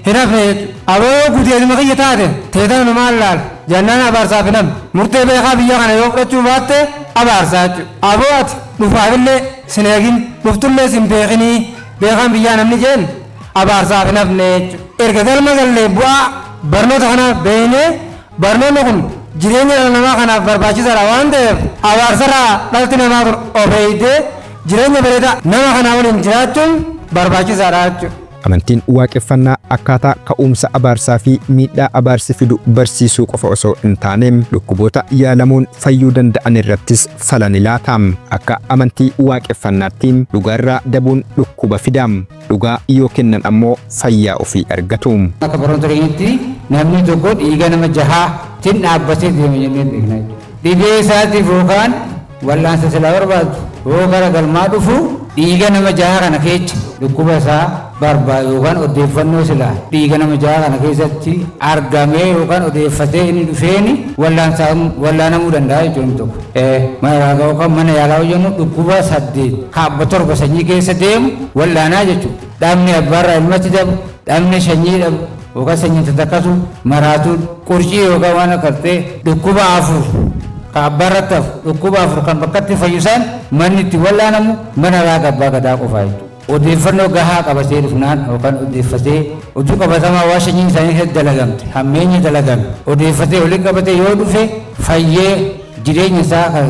Speaker 4: jechuudha. Aboo gudeetuma kiyya taate teetan numaan laala jennaan abaarsaaf hin hafne. Murtee beekaa biyya kana yoo fudhachuu baatte abaarsaa jechuudha. Aboo ati dhufaafillee sin eegin dhuftullee sin beekinii beekaan biyyaa namni jeen abaarsaaf hin hafne jechuudha. Erga galma gallee bu'aa barnoota kana beeknee barnoonni kun jireenya dhala namaa kanaaf barbaachisaadha waan ta'eef abaarsarraa dhalti namaa kun of eegdee jireenya bareedaa nama kanaa waliin jiraachuun barbaachisaadha jechuudha.
Speaker 1: Amantiin waaqeffannaa akkaataa ka'umsa abaarsaa fi miidhaa abaarsi fidu barsiisuu qofa osoo hin taane dhukkuboota yaalamuun fayyuu danda'an irrattis fala ni laata. Akka amantii waaqeffannaatti dhugaarraa dabuun dhukkuba fida. Dhugaa yoo kennan ammoo fayyaa ofii argatu.
Speaker 6: Akka barnoota keenyatti namni tokko dhiiga nama jahaatiin dhaabbatee deema jennee beekna jechuudha. Dhibee isaatiif yookaan wal'aansa silaa barbaadu yoo gara galmaa dhufu dhiiga nama jahaa kana keessa dhukkuba isaa barbaadu yookaan odeeffannoo silaa dhiiga nama jahaa kana keessatti argamee yookaan odeeffatee inni dhufeeni wallaanamuu danda'a jechuun tokko. Mana raagaa yookaan mana yaalaa hojjennu dhukkuba 8 kaabba 7 sanyii keessa deemu wallaanaa jechuudha. Dhaabni abbaarraa ilmatti dabu, dhaabni sanyii dhabu yookaan sanyiin tatakkatu maraatuun qurcii yookaan waan akka ta'e dhukkuba 4 kaabbarratti hafu dhukkuba 4 kan bakkatti fayyisaan manni itti wallaanamu mana raagaa abbaa gadaa qofaa jechuudha. Odeeffannoo gahaa qabatee dhufnaan yookaan odeeffatee oduu qabatamaa waa sanyiin isaanii keessatti dalagamte hammeenya dalagame odeeffatee waliin qabatee yoo dhufe fayyee jireenya isaa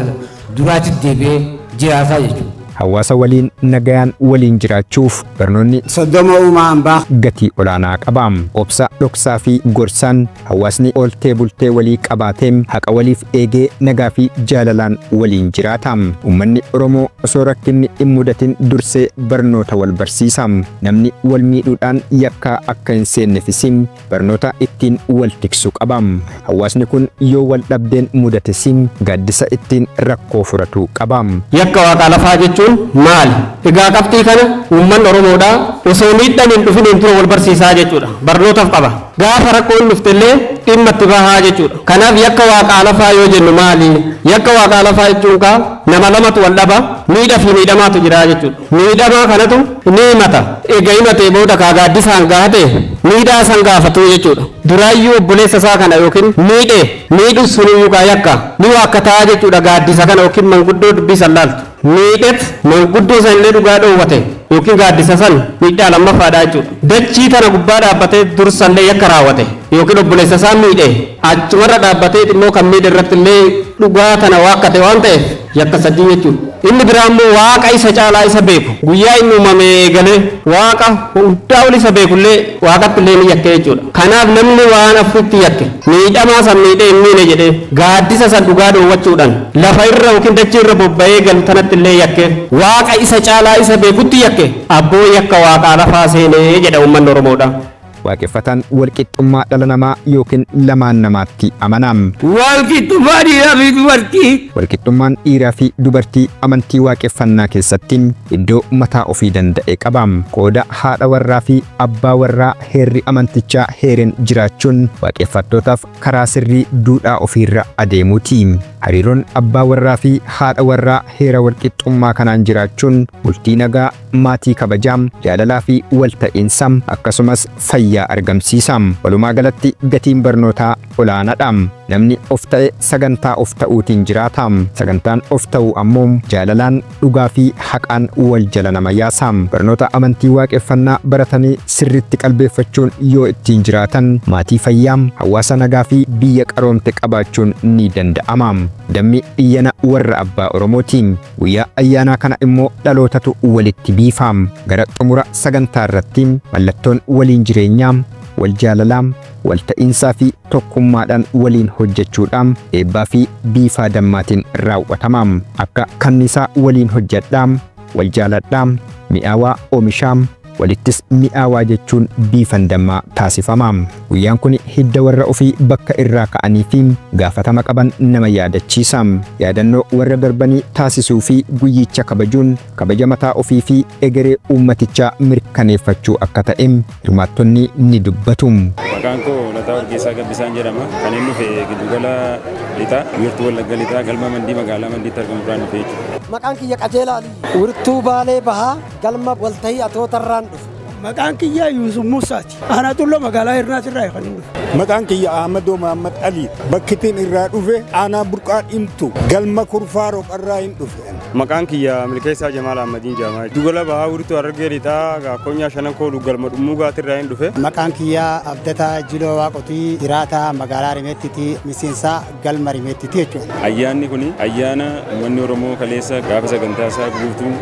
Speaker 6: duraatti deebi'ee jiraataa jechuudha.
Speaker 1: Hawaasa waliin nagayaan waliin jiraachuuf barnoonni
Speaker 2: 30 uumaan baa
Speaker 1: gatii olaanaa qaba. Obsa dhoksaa fi gorsaan hawaasni ooltee bultee walii qabaatee haqa waliif eegee nagaa fi jaalalaan waliin jiraata. Uummanni Oromoo osoo rakkinni hin mudatin dursee barnoota wal barsiisa. Namni wal miidhuudhaan yakkaa akka hin seennefis barnoota ittiin wal tiksu qaba. Hawaasni kun yoo wal dhabdeen mudates gaaddisa ittiin rakkoo furatu qaba.
Speaker 7: Yakka waaqaa lafaa jechuun maali? Egaa qabxii kana uummanni Oromoodhaa osoo miidhaan hin dhufin dura wal barsiisaa jechuudha. Barnootaaf qaba. Gaafa rakkoon dhufte illee dhimma itti bahaa jechuudha. Kanaaf yakka waaqaa lafaa yoo jennu maali? Yakka waaqaa lafaa jechuun kaa nama lamatu wal dhaba, miidhaa fi miidhamaatu jira jechuudha. Miidhamaa kanatu ni himata. Egaa himatee booda kaa gaaddisaan gaafate miidhaa san gaafatu jechuudha. Duraayyuu obboleessa isaa kana yookiin miidhee miidhu suniyyuu kaa yakka ni waakkataa jechuudha gaaddisa kana yookiin manguddoo dubbii san laaltu. Miidheef manguddoo san illee dhugaa dhoowwate yookiin gaaddisa san miidhaa lammaffaadha jechuudha. Dachii tana gubbaa dhaabbatee dursallee yakka raawwate yookiin obboleessa isaa miidhe achumarra dhaabbatee immoo kan miidhe irratti illee dhugaa tana waakkate waan ta'eef yakka 3 jechuudha. Inni biraa immoo waaqa isa caalaa isa beeku guyyaa inni uumame eegalee waaqa hundaa ol isa beekullee waaqatti illee ni yakke jechuudha. Kanaaf namni waan afuritti yakke miidhamaa san miidhee hin miine jedhee gaaddisa san dhugaa dhoowwachuudhaan lafa irra yookiin dachii irra bobba'ee galu tanatti illee yakke waaqa isa caalaa isa beekutti yakke abboo yakka waaqaa lafaa seenee jedha uummanni Oromoodha.
Speaker 1: Waaqeffataan walqixxummaa dhala namaa yookiin lamaan namaatti amana.
Speaker 5: Walqixxummaa dhiiraa fi dubartii.
Speaker 1: Walqixxummaan dhiiraa fi dubartii amantii waaqeffannaa keessatti iddoo mataa ofii danda'e qaba. Qooda haadha warraa fi abbaa warraa heerri amantichaa heereen jiraachuun waaqeffattootaaf karaa sirrii duudhaa ofiirra adeemuuti. Hariiroon abbaa warraa fi haadha warraa heera walqixxummaa kanaan jiraachuun bultii nagaa, maatii kabajaa, jaalalaa fi walta'iinsa akkasumas fayyaa argamsiisa. Walumaa galatti gatiin barnootaa olaanaadha. Namni of ta'e sagantaa of ta'uutiin jiraata. Sagantaan of ta'uu ammoo jaalalaan, dhugaa fi haqaan wal jala nama yaasa. Barnoota amantii waaqeffannaa baratanii sirriitti qalbeeffachuun yoo ittiin jiraatan maatii fayyaa, hawaasa nagaa fi biyya qaroomte qabaachuun ni danda'ama. Dammi iyyana warra abbaa Oromooti. Guyyaa ayyaanaa kana immoo dhalootatu walitti biifa. Gara xumura sagantaa irratti mallattoon waliin jireenyaa, wal jaalalaa, wal ta'iinsaa fi tokkummaadhaan waliin hojjechuudhaan eebbaa fi biifaa dammaatiin raawwatama. Akka kanniisaa waliin hojjedhaa, wal jaaladhaa, mi'aawaa oomishaa, walittis mi'aawaa jechuun biifan dammaa taasifama. Guyyaan kun hidda warra ofii bakka irraa ka'anii fi gaafatama qaban nama yaadachiisa. Yaadannoo warra darbanii taasisuu fi guyyicha kabajuun kabaja mataa ofii fi egeree uummatichaa mirkaneeffachuu akka ta'e hirmaattonni ni dubbatu.
Speaker 8: Maqaan koo Lataa Wargeessaa Gabbisaan jedhama. Kan inni dhufe giddugala lixaa, wiirtuu Wallagga lixaa, galma Mandii magaalaa Mandiitti argamu irraan dhufe jechuudha.
Speaker 9: Maqaan kiyya Qajeelaa Alii. Wirtuu Baalee Bahaa galma Waltahii Atootarraan dhufe.
Speaker 10: Maqaan kiyya Yuusuf Musaati. Aanaa Tulloo magaalaa Hirnaas irraa kan inni dhufe.
Speaker 11: Maqaan kiyya Ahmadoo Mahammad Ali. Bakkittiin irraa dhufe aanaa Burqaa Dhimtu galma Kurfaa Roqarraa hin dhufe.
Speaker 12: Maqaan kiyya Milkeessaa Jamaal Ahmadiin jedhama. Giddugala Bahaa Wiirtuu Harargee Lixaa Gaakkonyaa Shanan Kooluu galma Dhummuu Gaatirraa hin dhufe.
Speaker 13: Maqaan kiyya Abdataa Jiloo Waaqotii jiraataa magaalaa Rimeettiti miseensa galma Rimeettiti jechuudha.
Speaker 8: Ayyaanni kun ayyaana uummanni Oromoo kaleessa gaafa sagantaa isaa guutuu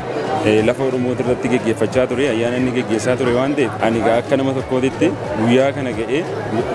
Speaker 8: lafa Oromoo irratti geggeeffachaa ture, ayyaana inni geggeessaa ture waan ta'eef ani akka nama tokkootitti guyyaa kana ga'ee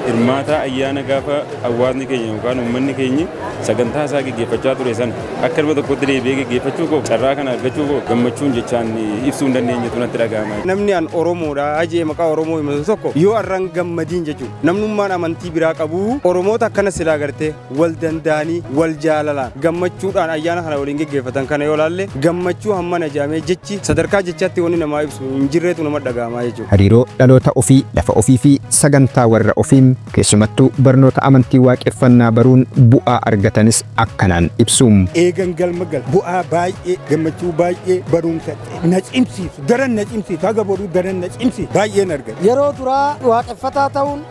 Speaker 8: hirmaata ayyaana gaafa hawaasni keenya yookaan uummanni keenya sagantaa isaa geggeeffachaa ture sana akka nama tokkootti deebi'ee geggeeffachuu koo carraa kana argachuu koo gammachuun jechaan ibsuu hin dandeenyetu natti dhaga'ama.
Speaker 12: Namni an Oromoodha ajee maqaa Oromoo himatu tokko yoo arran gammadiin jechuudha. Namnummaan amantii biraa qabu Oromoota akkana silaa gartee wal danda'anii wal jaalalaan gammachuudhaan ayyaana kana waliin geggeeffatan kana yoo laalle gammachuu hammana jaamee jechi sadarkaa jechaatti wanni namaa ibsu hin jirreetu nama dhaga'ama jechuudha.
Speaker 1: Hariiroo dhaloota ofii, lafa ofii fi sagantaa warra ofii keessumattuu barnoota amantii waaqeffannaa baruun bu'aa argatanis akkanaan ibsu.
Speaker 11: Eegan galma gal bu'aa baay'ee gammachuu baay'ee barumsa na cimsiisu daran na cimsiisu haga boruu daran na cimsiisu baay'een argate.
Speaker 9: Yeroo duraa waaqeffataa ta'uun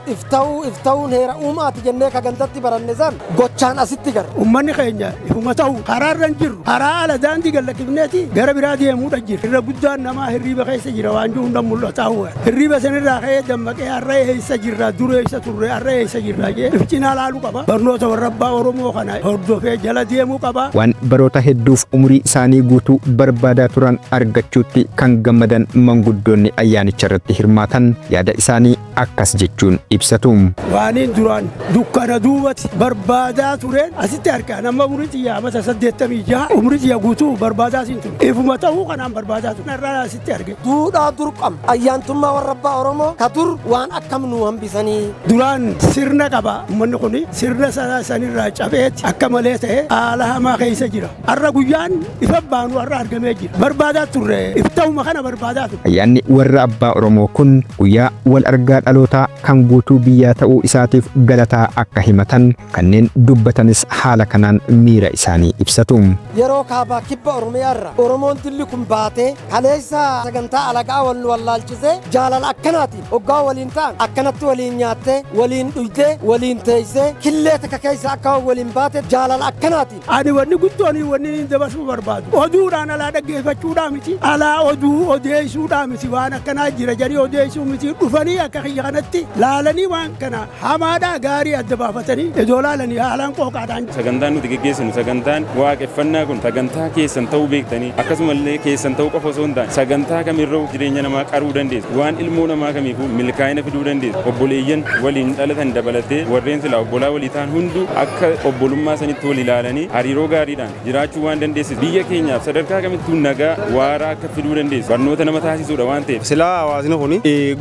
Speaker 9: ifta'uun heera uumaati jennee kagantatti baranne san gochaan asitti gara.
Speaker 10: Uummanni keenya ifuma ta'u karaarra hin jirru karaa ala daandii gallakifneeti gara biraa deemuudha jira. Irra guddaan namaa hirriiba keessa jira waan jiru hunda mul'ata. Hirriiba sanirraa ka'ee dammaqee har'a eessa jirra dura eessa turre har'a eessa jirra jee ifcinaa laaluu qaba. Barnoota warra abbaa Oromoo kana hordofee jala deemuu qaba.
Speaker 1: Waan baroota hedduuf umurii isaanii guutuu barbaadaa turan argachuutti kan gammadan manguddoonni ayyaanicha irratti hirmaatan yaada isaanii akkas jechuun ibsatu.
Speaker 10: Waaniin duraan dukkana duubatti barbaadaa tureen asitti argaa nama umurii xiyyaa mata 86 umurii xiyyaa guutuu barbaadaa siin ture. Ifuma ta'uu kanaan barbaadaa ture. Narraa asitti arge.
Speaker 9: Duudhaa dur qabna. Ayyaantummaa warra abbaa Oromoo ka dur waan akkam nu hambisanii.
Speaker 10: Duraan sirna qaba. Uummanni kun sirna sanirraa cabeetti akka malee ta'e haala hamaa keessa jira. Har'a guyyaan ifa baanu har'a argamee jira. Barbaadaa turre. Ifta'uma kana barbaadaa ture.
Speaker 1: Ayyaanni warra abbaa Oromoo kun guyyaa wal argaa dhalootaa kan guutuu biyyaa ta'uu isaatiif galataa akka himatan kanneen dubbatanis haala kanaan miira isaanii ibsatu.
Speaker 9: Yeroo kaabaa kibba Oromiyaa irra Oromoon dilli kun baatee kaleessa sagantaa alagaa wal wallaalchisee jaalala akkanaatiin hoggaa waliin ta'an akkanatti waliin nyaattee waliin dhugdee waliin teessee killee takka keessa akka waliin baate jaalala akkanaatiin.
Speaker 10: Ani wanni guddoon wanni inni dabarsuu barbaadu oduudhaan alaa dhaggeeffachuudhaa miti alaa oduu odeessuudhaa miti waan akkanaa jira jedhanii odeessuu miti dhufanii akka kiyya kanatti laalanii waan kana hamaadhaa gaarii adda baafatanii iddoo laalanii haalaan qooqaadhaan.
Speaker 8: Sagantaan nuti geggeessinu sagantaan waaqeffannaa kun sagantaa keessan ta'uu beektanii akkasumallee keessan ta'uu qofa osoo hin taane sagantaa kamirra jireenya namaa qaruu dandeessu waan ilmoo namaa kamiifuu milkaa'ina fiduu dandeessu obboleeyyan waliin dhalatan dabalatee warreen silaa obbolaa walii ta'an hunduu akka obbolummaa sanitti wal ilaalanii hariiroo gaariidhaan jiraachuu waan dandeessu biyya keenyaaf sadarkaa kamittuu nagaa waaraa akka fiduu dandeessu barnoota nama taasisuudha waan ta'eef.
Speaker 12: Silaa hawaasni kun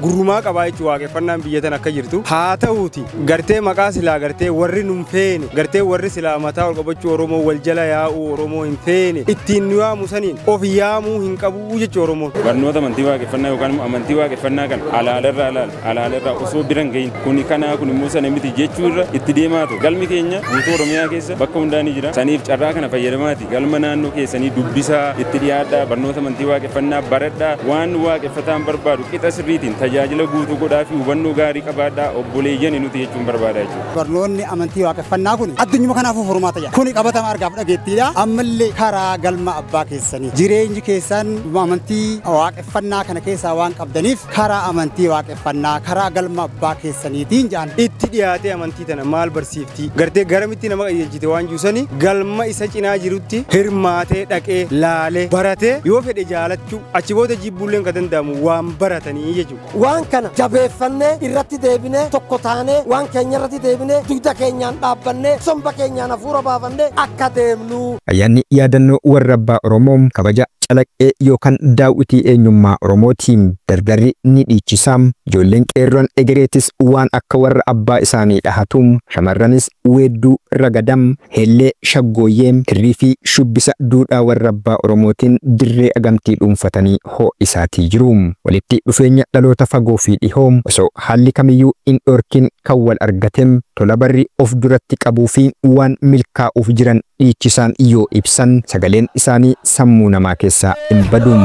Speaker 12: gurrumaa qabaa jechuudha waaqeffannaan biyya tan akka jirtu haa ta'uuti gartee maqaa silaa gartee warri nun feene gartee warri silaa mataa ol qabachuu Oromoo wal jala yaa'uu Oromoo hin feene ittiin nu yaamu saniin of yaamuu hin qabu jechuu Oromoon.
Speaker 8: Barnoota amantii waaqeffannaa yookaan amantii waaqeffannaa kana alaalarraa osoo biran gahin kuni kanaa kun immoo sana miti jechuu irra itti deemaatu galmi keenya guutuu Oromiyaa keessa bakka hundaa ni jira saniif carraa kana fayyadamaati galma naannoo keessanii dubbisaa itti dhiyaadhaa barnoota amantii waaqeffannaa baradhaa waan waaqeffataan barbaadu qixa sirriitiin tajaajila guutuu godhaa fi hubannoo gaarii qabaadhaa obboleeyyan nuti jechuun barbaada jechuudha.
Speaker 13: Barnoonni amantii waaqeffannaa kun addunyuma kanaafuu furmaata jira. Kuni qabatama argaaf dhageettiidha. Ammallee karaa galma abbaa keessanii jireenyi keessan amantii waaqeffannaa kana keessaa waan qabdaniif karaa amantii waaqeffannaa karaa galma abbaa keessaniitiin jaan.
Speaker 12: Itti dhiyaatee amantii tana maal barsiifti gartee garamitti nama qajeelchite waan jiru galma isa cinaa jirutti hirmaatee dhaqee laalee baratee yoo fedhe jaalachuu achi booda jibbuulleen kan danda'amu waan baratanii jechuudha.
Speaker 9: Waan kana jabeeffannee irratti deebinee tokko taanee waan keenya irratti deebinee dugda keenyaan dhaabbannee somba keenyaan hafuura baafannee akka deemnu.
Speaker 1: Ayyaanni yaadannoo warra abbaa Oromoo kabaja calaqqee yookaan daawwitii eenyummaa Oromootiin dardarri ni dhiichisa. Ijoolleen qeerroon egereetis waan akka warra abbaa isaanii dhahatu. Shamarranis weedduu ragadam, hellee shaggooyyee, kirrii fi shubbisa duudhaa warra abbaa Oromootiin dirree agamtii dhuunfatanii ho'isaatii jiru. Walitti dhufeenya dhaloota fagoo fi dhihoo osoo haalli kamiyyuu hin dhorkin kan wal argatem tola barri of duratti qabuu fi waan milkaa'uuf jiran dhiichisaan yoo ibsan sagaleen isaanii sammuu namaa keessaa hin badu.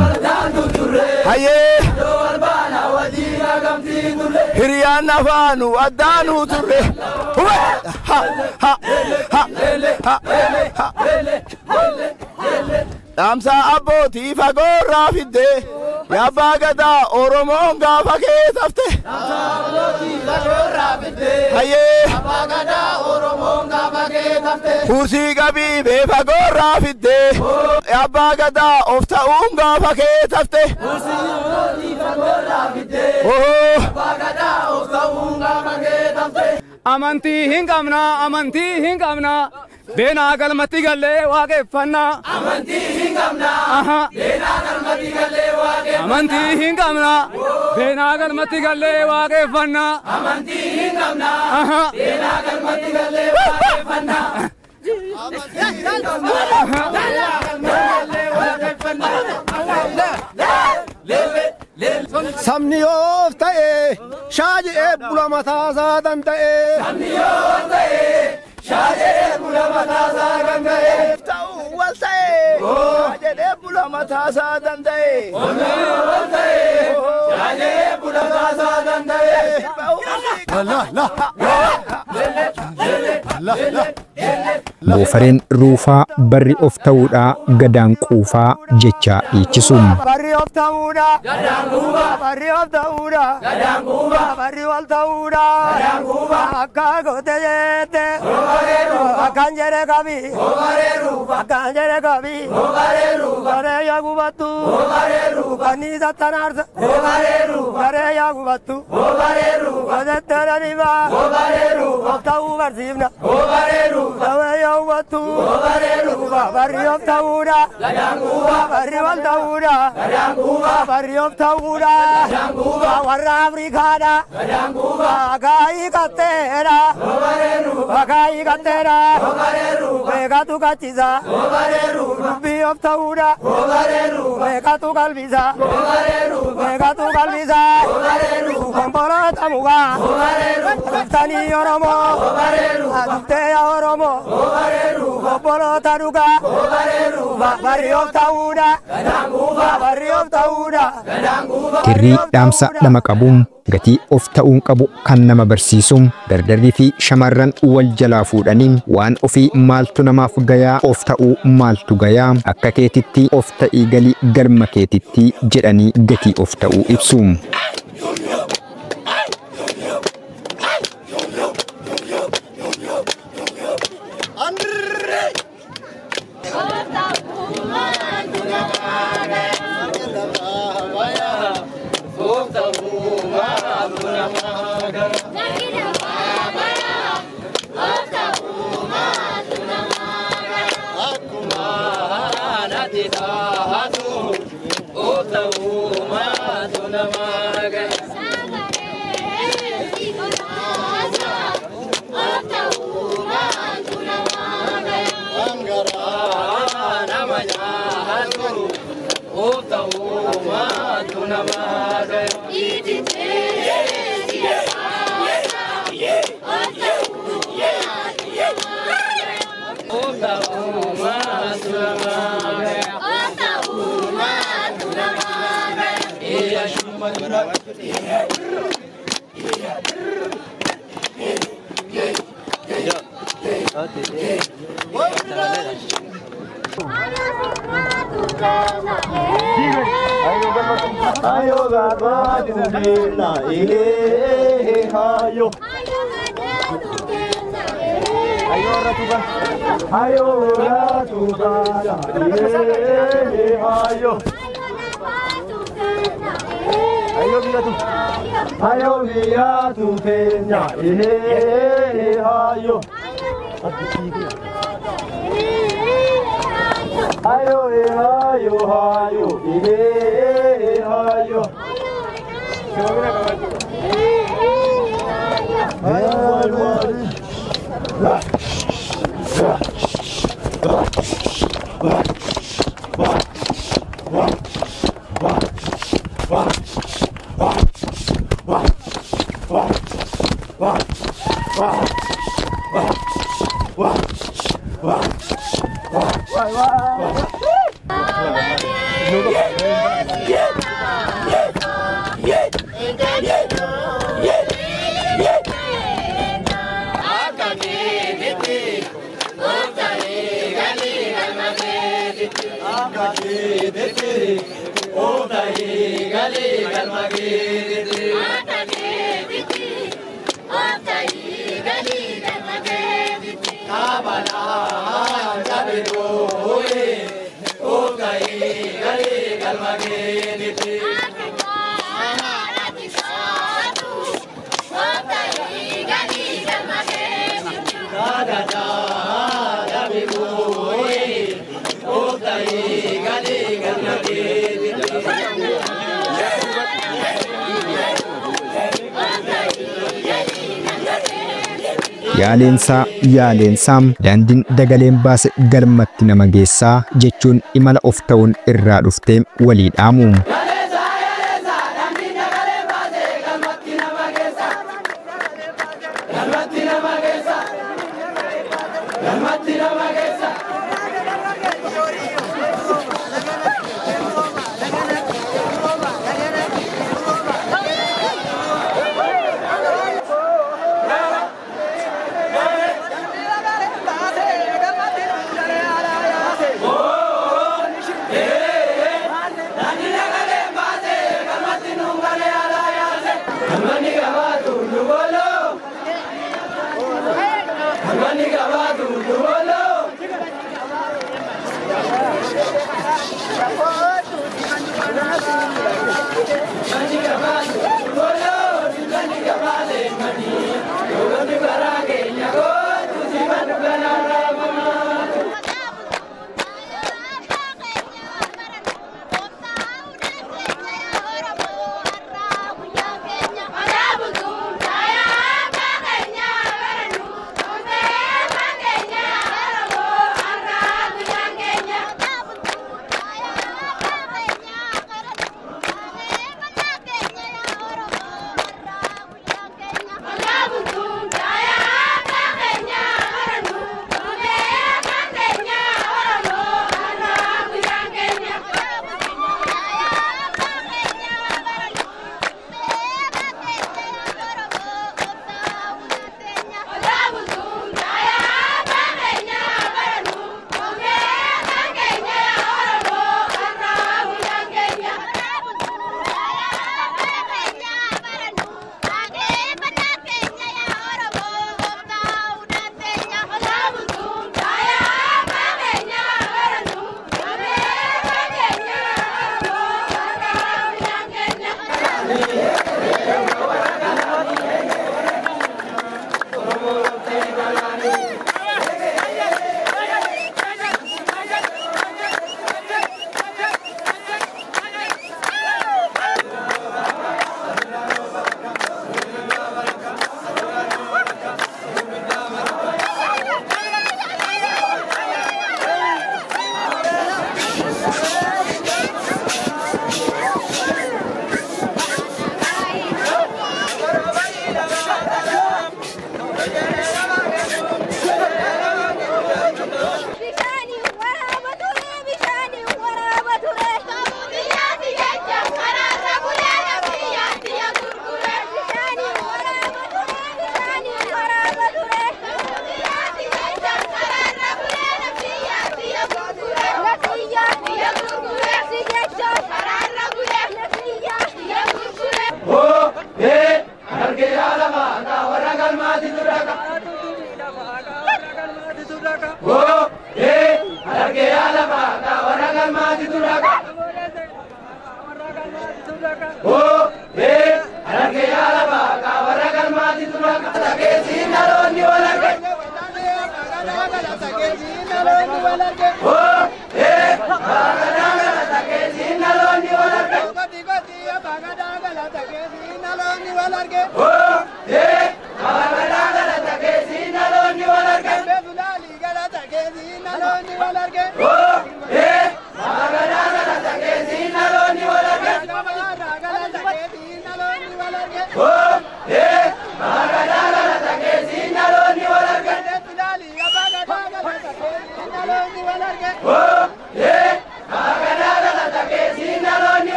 Speaker 14: Hayyee hiriyaan afaanu addaanuu turre. Dhaamsa abbootii fagoorraa fidde yabbaa gadaa Oromoon gaafa keesafte. Hayyee kursii qabiibee fagoorraa fidde yabbaa gadaa of ta'uun gaafa keesafte.
Speaker 15: Amantii hin qabnaa, amantii hin qabnaa, beenaa galmatti gallee waaqeffannaa.
Speaker 14: Amantii hin qabnaa, beenaa galmatti gallee waaqeffannaa.
Speaker 15: Amantii hin qabnaa, beenaa galmatti gallee waaqeffannaa.
Speaker 14: Amantii hin qabnaa, beenaa galmatti gallee waaqeffannaa. Amantii hin qabnaa, beenaa galmatti gallee waaqeffannaa.
Speaker 2: Sabni yoo ta'e shaajee bula mataasaa danda'e.
Speaker 14: Sabni yoo ta'e shaajee bula mataasaa danda'e.
Speaker 2: Ta'uu wal ta'e shaajee bula mataasaa danda'e.
Speaker 14: Wal ta'e shaajee bula mataasaa danda'e.
Speaker 2: La la la la.
Speaker 1: Goofareen ruufaa barri of ta'uudhaa gadaan quufaa jecha dhiichisu.
Speaker 9: Barri of ta'uudha gadaan quufaa. Barri of ta'uudha gadaan quufaa. Barri wal ta'uudha gadaan quufaa. Akka goote jette akkan jedhe qabi akkan jedhe qabi garee yaa gubattu kanniisa tanaarsa garee yaa gubattu gotettee dhibaa of ta'uu barsiifna. Barri of ta'uudha barri wal ta'uudha barri of ta'uudha warra Afrikaadha akaayii katteedha akaayii katteedha meeqatu kaachisa dubbii of ta'uudha meeqatu qalbisa meeqatu qalbisa konkolaata mukaa dhuftanii Oromoo dhuftee yaa Oromoo. Obboloota dhugaa barri of ta'uudha barri of ta'uudha.
Speaker 1: Kirrii dhaamsa lama qabuun gatii of ta'uun qabu kan nama barsiisu dardarrii fi shamarran wal jalaa fuudhanii waan ofii maaltu namaaf gayaa of ta'uu maaltu gayaa akka keetitti of ta'ii galii galma keetitti jedhanii gatii of ta'uu ibsu. Yaaleensaa yaaleensaa daandiin dagaleen baase galmatti nama geessaa jechuun imala of ta'uun irraa dhuftee walii dhaamu.